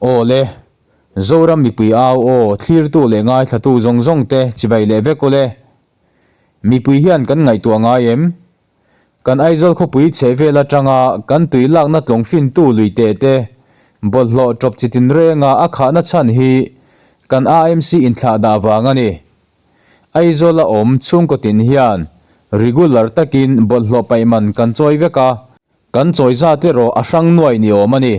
Aw le, Zoram mipui au aw thlirtu leh ngaithlatu zawng zawng te chibai leh vek u le. Mipui hian kan ngaihtuah ngai em? Kan Aizawl khawpui chhehvel atanga kan tui lakna tlawng fintu lui teh te bawlhhlawh tawp chi tinrenga a khahna chhan hi kan AMC inthlah dah vang a ni. Aizawl a awm chhungkaw tin hian regular takin bawlhhlawh paih man kan chawi vek a, Kan chawi zat erawh a hrang nuai ni awm a ni.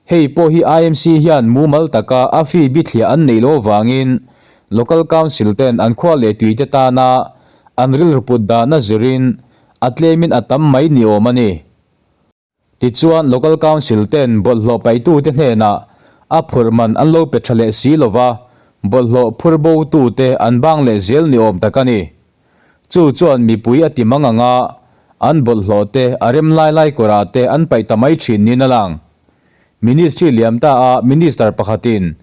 Hei pawh hi IMC hian mumal taka a fee bithliah an neih loh avangin Local Council ten an khua leh tui te tana an rilru put dan a zirin a tlemin a tam mai ni awm a ni. Tichuan Local Council ten bawlhhlawh paihtute hnenah a phurh man an lo pe tha leh si lova bawlhhlawh phur bo tute an bang leh zel ni awm tak a ni. Chu chuan mipui a ti mang ang a, an bawlhhlawh te, a rem lai lai kawrah te an paih ta mai thin niin a lang. Ministry liam ta a Minister pakhatin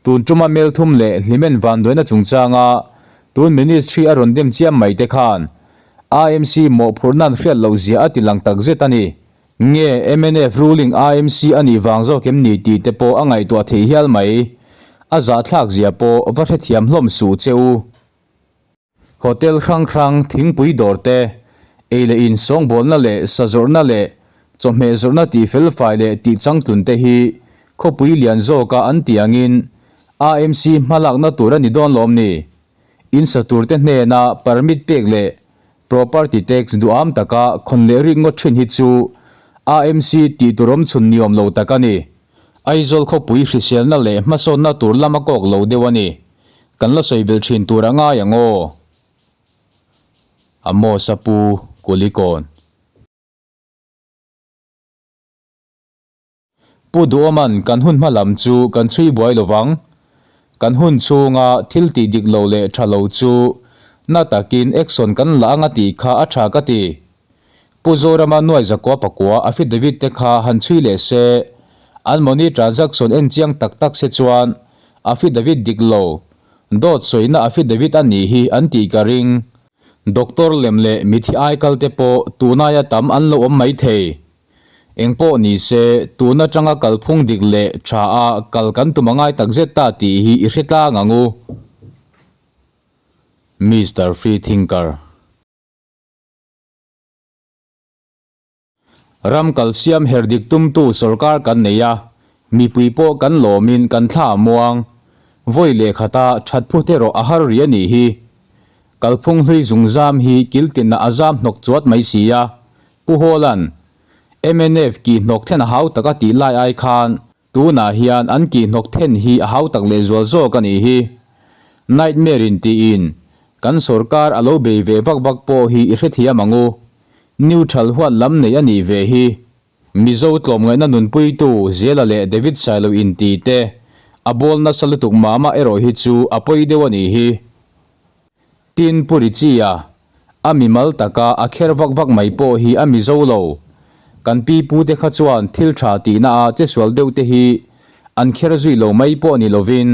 tun tuma Melthum leh Hlimen vanduaina chungchanga tun Ministry a rawn dem chiam mai te khan AMC mawhphurhna an hriat loh zia a ti lang takzet a ni. Nge mnf ruling AMC a nih vang zawk em ni tih te pawh a ngaihtuah theih hial mai. A zahthlak zia pawh va hrethiam hlawm suh che u. Hotel hrang hrang, thingpui dawr te, ei leh in sawngbawlna leh sa zawrhna leh chawhmeh zawrhna tih felfai leh tih changtlun te hi khawpui lian zawka an tih angin AMC hmalakna tur a ni dawn lawm ni? In sa tur te hnena permit pek leh property tax duham taka khawn leh rik ngawt thin hi chu AMC tih tur awmchhun ni awm lo tak a ni. Aizawl khawpui hriselna leh hmasawnna tur lama kawk lo deuh a ni. Kan la sawi belh thin tur a ngai ang aw. Amos a pu Kulikawn. Pu Duhawman kan hun hma lam chu kan chhui buai lo vang. Kan hun chhunga thil tih dik lo leh tha lo chu na takin action kan la anga tih kha a tha ka ti. Pu Zorama nuai zakua pakua affidavit te kha han chhui leh se, an money transaction en chiang tak tak se chuan affidavit dik lo, dawt sawina affidavit a nih hi an tih ka ring. Doctor lem leh mithi aikal te pawh tunaia tam an lo awm mai thei. Engpawh ni se, tun atanga kalphung dik leh tha a kal kan tum a ngai takzet ta tih hi i hre tlang ang u. Mister Free Thinker. Ram kalsiam her dik tumtu sorkar kan nei a, mipui pawh kan lawmin kan thla a muang. Vawi leh khata that phut erawh a har rih a nih hi. Kalphung hlui zungzam hi kiltinna a zam hnawk chuat mai si a, Pu Hawla'n mnf kih hnawk then a hau tak a tih lai ai khan Tunah hian an kihhnawk then hi a hautak lehzual zawk a nih hi. Nightmare in tiin kan sorkar a lo bei ve vak vak pawh hi i hrethiam ang u. Neutral huat lam nei a nih ve hi. Mizo tlawmngaihna nunpuitu Zela leh David Sailo in ti te a bawl nasa lutuk mah mah erawh hi chu a pawi deuh a nih hi. Tin, Pu Richie-a, a mimal taka a kher vak vak mai pawh hi a mizo lo. Kan pi pute kha chuan thil tha tihna a chesual deuh te hi an kher zui lo mai pawh ni lovin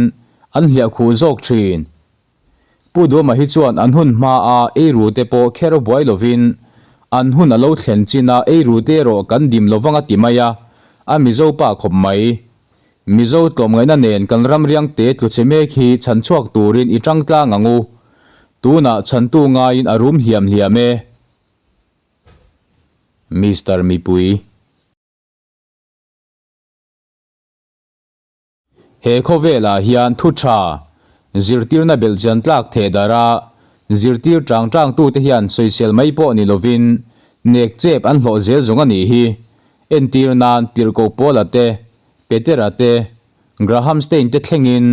an hliah khuh zawk thin. Pu Duama hi chuan an hun hma a eiru te pawh kher buai lovin an hun a lo thlen chin a eiru te erawh kan dim lovang a ti mai a, a mizo pa khawp mai. Mizo tlawmngaihna nen kan ram riang te tlu che mek hi chhan chhuak turin i tang tlang ang u. Tunah chhantu ngaiin a rum hliam hliam e. Mister Mipui. He khawvelah hian thu tha, zirtirna belhchian tlak theh darh a, zirtir tang tangtute hian sawisel mai pawh ni lovin nek chep an hlawh zel zawng a nih hi. Entir nan Tirhkoh Paula te, Petera te, Graham Stein te thlengin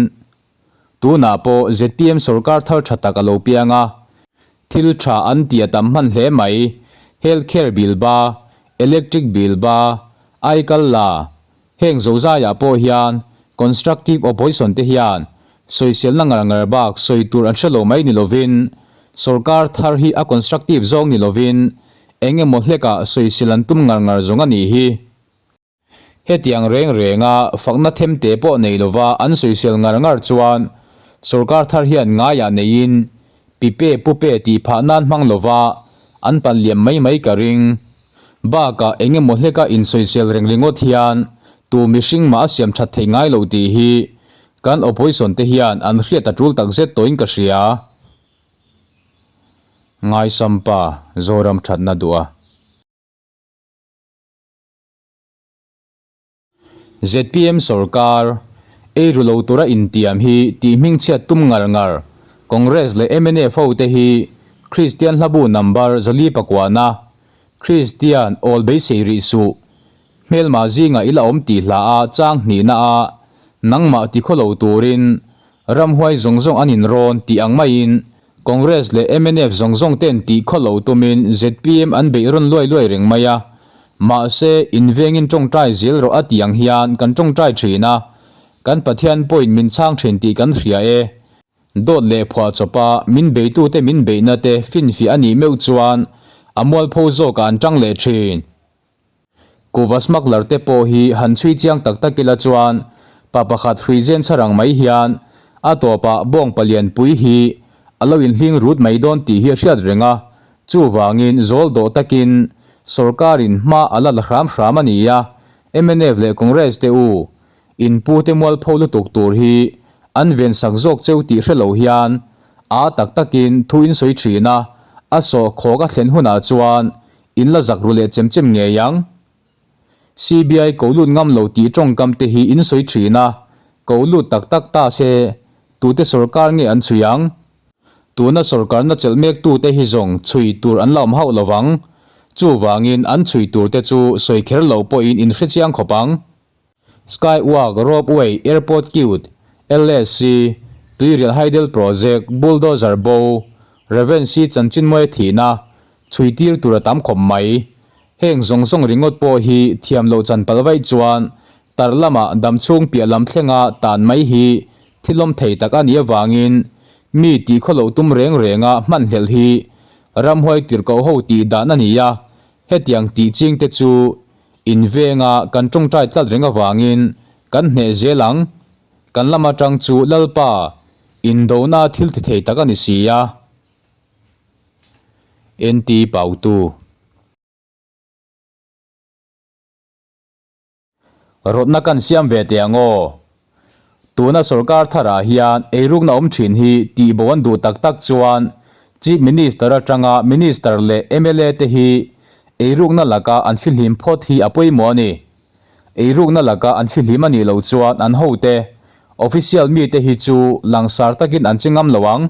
tunah pawh zpm sorkar thar tha tak a lo piang a, thil tha an ti a tam hman hle mai, Health care bill ba, Electric bill ba, Aikal la, heng zozaiah pawh hian constructive opposition te hian sawiselna ngar ngar bak sawi tur an hre lo mai ni lovin sorkar thar hi a constructive zawng ni lovin eng emaw hlekah sawisel an tum ngar ngar zawng a nih hi. Hetiang reng renga fakna themte pawh nei lova an sawisel ngar ngar chuan sorkar thar hian ngaiah neiin pipe pupe tih phah nan hmang lova an pan liam mai mai ka ring. Bakah eng emaw hleka insawisel reng ringawt hian tu mihring mah a siam that thei ngai lo tih hi kan opposition te hian an hriat a tul takzet tawhin ka hria. Ngaisampa Zoram thatna duh a. Zpm sorkar ei ru lo tura intiam hi tih hmingchhiat tum ngar ngar Congress leh mnf ho te hi Kristian hlabu number 409 Kristian awl beisei rih suh hmelma zingah i la awm tih hla a chang hnihna a nangmah ti khaw lo turin ramhuai zawng zawng an inrawn tih ang maiin Congress leh mnf zawng zawng ten tih khaw lo tumin zpm an beih rawn luai luai reng mai a, mahse invengin tawngtai zel rawh a tih ang hian kan tawngtai thin a, kan Pathian pawhin min chhang thin tih kan hria e. Dawt leh phuah chawpa min beitute min beihna te finfiah a nih meuh chuan a mualpho zawkah an tang leh thin. Kuhva smuggler te pawh hi han chhui chiang tak tak ila chuan pa pakhat hrui zen chharang mai hian a tawpah bawng palian pui hi a lo inhling rut mai dawn tih hi a hriat reng a, chuvangin zawl dawh takin sorkarin hma a la la hram hram a ni a, mnf leh Congress te u in pu te mualpho lutuk tur hi an ven sak zawk cheu tih hre lo hian a tak takin thu in sawi thin a, a sawhkhawk a thlen hunah chuan In la zak ru leh chem chem ngei ang. CBI ko lut ngam lo tih tawngkam te hi in sawi thin a, ko lut tak tak ta se tute sorkar nge an chhui ang? Tuna sorkarna chelh mek tute hi zawng chhui tur an la awm hauh lo vang. Chuvangin an chhui tur te chu sawi kher lo pawhin in hrechiang khawp ang. Skywalk, Ropeway, Airport Cute, LSC, Tuirial Hydel Project, Bulldozer bo, Revency chanchinmawia thihna, chhui tir tur a tam khawp mai. Heng zawng zawng ringawt pawh hi thiam loh chan palh vaih chuan tar lamah damchhung piah lam thlenga tan mai hi thilawm thei tak a nih avangin mi tih khaw loh tum reng renga hmanhlelh hi ramhuai tirhkoh ho tih dan a ni a, hetiang tih ching te chu In venga kan tawngtai tlat reng avangin kan hneh zel ang. Kan lam atang chu Lalpa indona thil ti thei tak a ni si a. NT Pautu. Rawtna kan siam ve teh ang aw. Tuna sorkar tharah hian eirukna awm thin hi tihbo an duh tak tak chuan Chief Minister atanga Minister leh mla te hi eirukna laka an fihlim phawt hi a pawimawh a ni. Eirukna laka an fihlim a nih loh chuan an hote, official mite hi chu langsar takin an che ngam lo ang.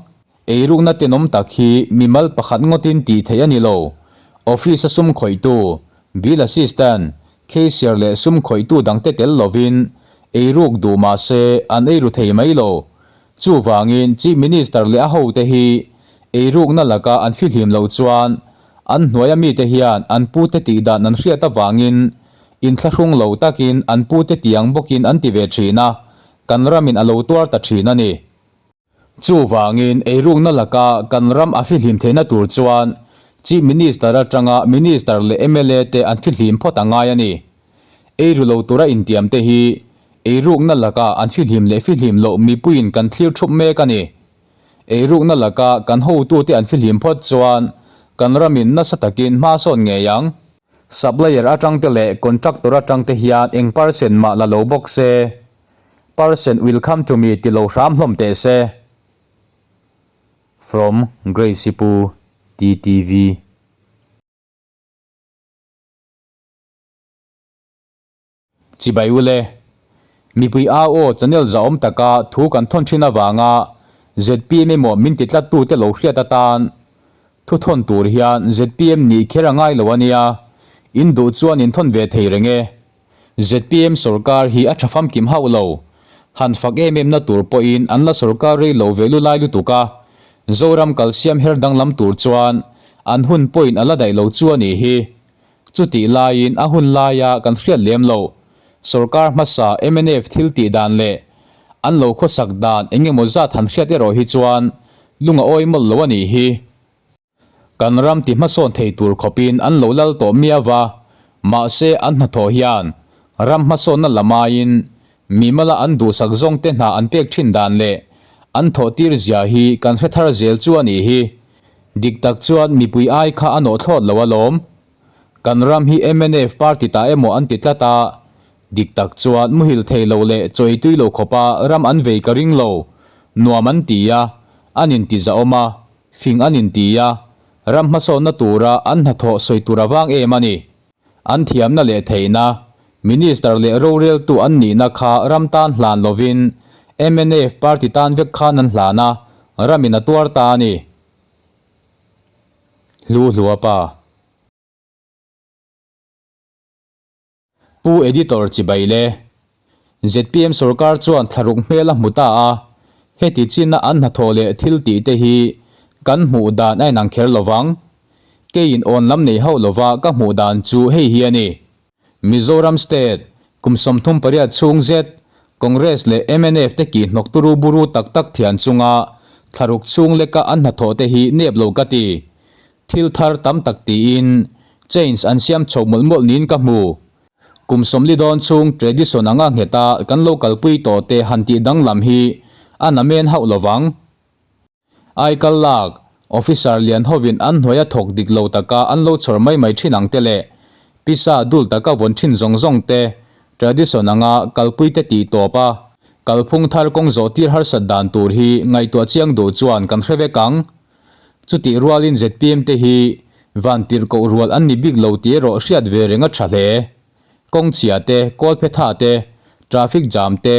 Eirukna tenawm tak hi mimal pakhat ngawtin tih theih a ni lo. Office-a sum khawihtu, bill assistant, cashier leh sum khawihtu dangte tel lovin eiruk duh mah se an eiru thei mai lo. Chuvangin Chief Minister leh a hote hi eirukna laka an fihlim loh chuan an hnuaia mite hian an pute tih dan an hriat avangin inthlahrung lo takin an pute tiang bawkin an ti ve thin a, kan ramin a lo tuar ta thin a ni. Chuvangin eirukna laka kan ram a fihlim theihna tur chuan Chief Minister atanga Minister leh mla te an fihlim phawt a ngai a ni. Eiru lo tura intiam te hi eirukna laka an fihlim leh fihlim loh mipuiin kan thlir thup mek a ni. Eirukna laka kan hotute an fihlim phawt chuan kan ramin nasa takin hma sawn ngei ang. Supplier atang te leh contractor atang te hian eng percent mah la lo bawk se. Person will come to me ti lo hram hlawm teh se. From Grace Pu TTV. Chibai ule. Mipui au aw channel zahawm taka thu kan thawn thin avanga zpm emaw min ti tlat tute lo hriat atan thu thawn tur hian zpm nih kher a ngai lo ania, in duh chuan in thawn ve thei reng e. Zpm sorkar hi a tha famkim hauh lo. Han fak em em na tur pawhin an la sorkar rei lo ve lu lai lutuk a, Zoram kalsiam her danglam tur chuan an hun pawhin a la daih lo chu a nih hi. Chutih laiin a hun laia kan hriat lem loh sorkar hmasa mnf thil tih dan leh an lo khawsak dan eng emaw zat han hriat erawh hi chuan lung a awi mawlh lo a nih hi. Kan ram ti hmasawn thei tur khawpin an lo lal tawh miau va, mahse an hnathawh hian ram hmasawnna lam aiin mimala an duhsak zawngte hna an pek thin dan leh an thawh tir zia hi kan hre thar zel chu a nih hi. Dik tak chuan mipui ai kha a nawh thlawt lo alawm. Kan ram hi mnf party ta emaw an ti tlat a. Dik tak chuan muhil thei lo leh chaw ei tui lo khawpa ram an vei ka ring lo. Nuam an ti a, an inti zahawm a, fing an inti a, ram hmasawnna tura an hnathawh sawi tur a vang em a ni. An thiamna leh theihna, Minister leh roreltu an nihna kha ram tan hlan lovin mnf party tan vek khan an hlan a, ramin a tuar ta a ni. Hlu hlua pa. Pu Editor chibai le. Zpm sorkar chuan thlaruk hmel a hmu ta a, heti china an hnathawh leh thil tih te hi kan hmuh dan a inang kher lovang. Keiin awn lam nei hauh lova ka hmuh dan chu hei hi a ni. Mizoram State, kum 38 chhung zet, Congress leh mnf te kih hnawk turu buru tak tak thian chunga thlaruk chhung leka an hnathawh te hi nep lo ka ti. Thil thar tam tak tiin change an siam chho mawlh mawlh niin ka hmu. Kum 40 dawn chhung tradition anga ngheta kan lo kalpui tawh te han tih danglam hi a namen hauh lovang. Aikal lak, officer lian hovin an hnuaia thawk dik lo taka an lo chhawr mai mai thin ang te leh pisa dul taka vawn thin zawng zawng te tradition anga kalpui te tih tawp a, kalphung thar kawng zawh tir harsat dan tur hi ngaihtuah chiang duh chuan kan hre vek ang. Chutih rualin zpm te hi van tirhkoh rual an ni bik lo tih erawh hriat ve reng a tha hle. Kawngchhia te, kawlphetha te, traffic jam te,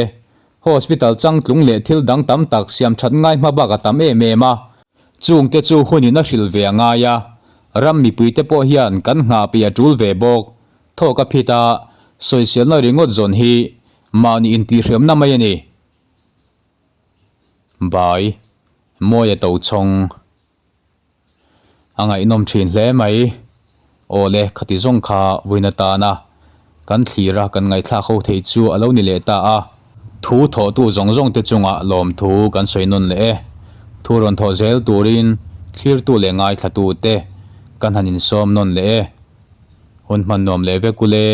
hospital changtlung leh thil dang tam tak siam that ngai hma bak a tam em em a. Chung te chu hunin a hrilh ve a ngai a, ram mipui te pawh hian kan nghah peih a tul ve bawk. Thawk a phit a, sawiselna ringawt zawn hi mahni intihhriamna mai a ni. Bai, Mawia Tochhawng. A ngaihnawm thin hle mai. Awle, khati zawng kha vawiin atana kan thlir a, kan ngaihthlak ho thei chu a lo ni leh ta a. Thu thawhtu zawng zawng te chungah lawmthu kan sawi nawn leh e. Thu rawn thawh zel turin thlirtu leh ngaithlatu te kan han insawm nawn leh e. Hun hman nuam leh vek ule.